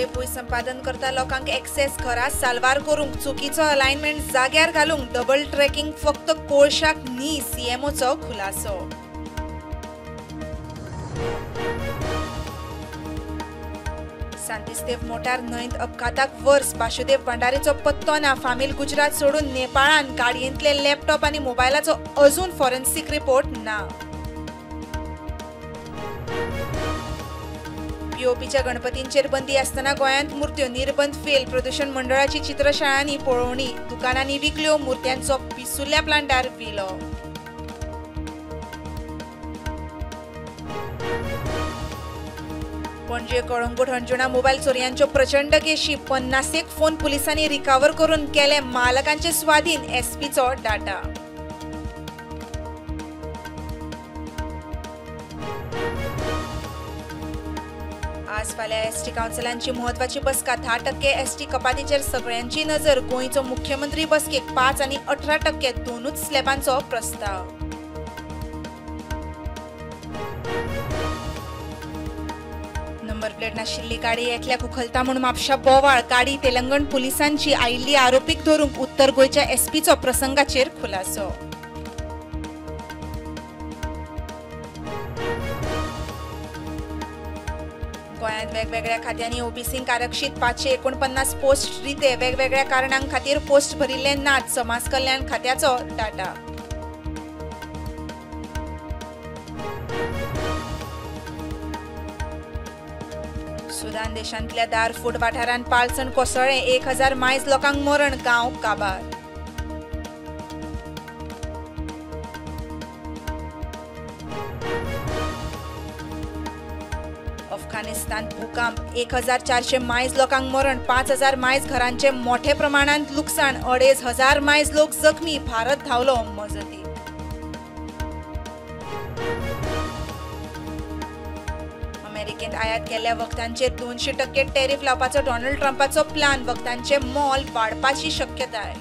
Railway भूंय संपादन करता लोकांक एक्सेस घरा साल्वार करूंक चुकीचो अलायनमेंट जाग्यार घालूंक डबल ट्रॅकिंग फक्त कोळशाक न्ही, सीएमओचो खुलासो। सांतिस्तेव मोटार न्हंयत अपघाताक वर्स, बाशुदेव भंडारीचो पत्तो ना, फामील गुजरात सोडून नेपाळान, गाडयेंतले लॅपटॉप आनी मोबायलाचो अजून फॉरेन्सिक रिपोर्ट ना। पीओपीच्या गणपतींचेर बंदी आसतना गोंयांत मूर्त्यो निर्बंध फेल, प्रदूषण मंडळाची चित्रशाळांनी पळोवणी, दुकानांनी विकल्यो मूर्त्यांचो पिसुल्ल्या प्लांटार विलो। पणजे कळंगूट हणजुणा मोबायल चोरयांच्यो प्रचंड केशी, 50 फोन पुलिसांनी रिकवर करून केले मालकांचे स्वाधीन, एसपीचो डाटा। आज फाल्यां एसटी कावन्सिलांची म्हत्वाची बसका, 10% एसटी कपातीचेर सगळ्यांची नजर, गोंयचो मुख्यमंत्री बसकेक 5 आनी 18% दोनूच स्लॅबांचो प्रस्ताव। नंबर प्लेट नाशिल्ली गाडी एकल्याक उखलता म्हूण म्हापशा बोवाळ, गाडी तेलंगण पुलिसांची, आयिल्ली आरोपीक धरूंक उत्तर गोंयच्या एसपीचो प्रसंगाचेर खुलासो। गोंयांत वेगवेगळ्या खात्यांनी ओबीसींक आरक्षीत 549 पोस्ट रिते, वेगवेगळ्या कारणां खातीर पोस्ट भरिल्ले नात, समाज कल्याण खात्याचो डाटा। सुदान देशांतल्या दारफूट वाठारांत पालसण कोसळ्ळें, 1000 मायज लोकांक मरण, गांव काबार। अफगाणिस्तान भूकंप, 1400 मायज लोकांक मरण, 5000 मायज घरांचे मोठे प्रमाणांत लुकसाण, 2500 मायज लोक जखमी, भारत धांवलो मजतीक। अमेरिकेंत आयात केल्ल्या वखदांचेर 200% टॅरिफ लावपाचो डोनाल्ड ट्रम्पाचो प्लान, वखदांचे मोल वाडपाची शक्यताय।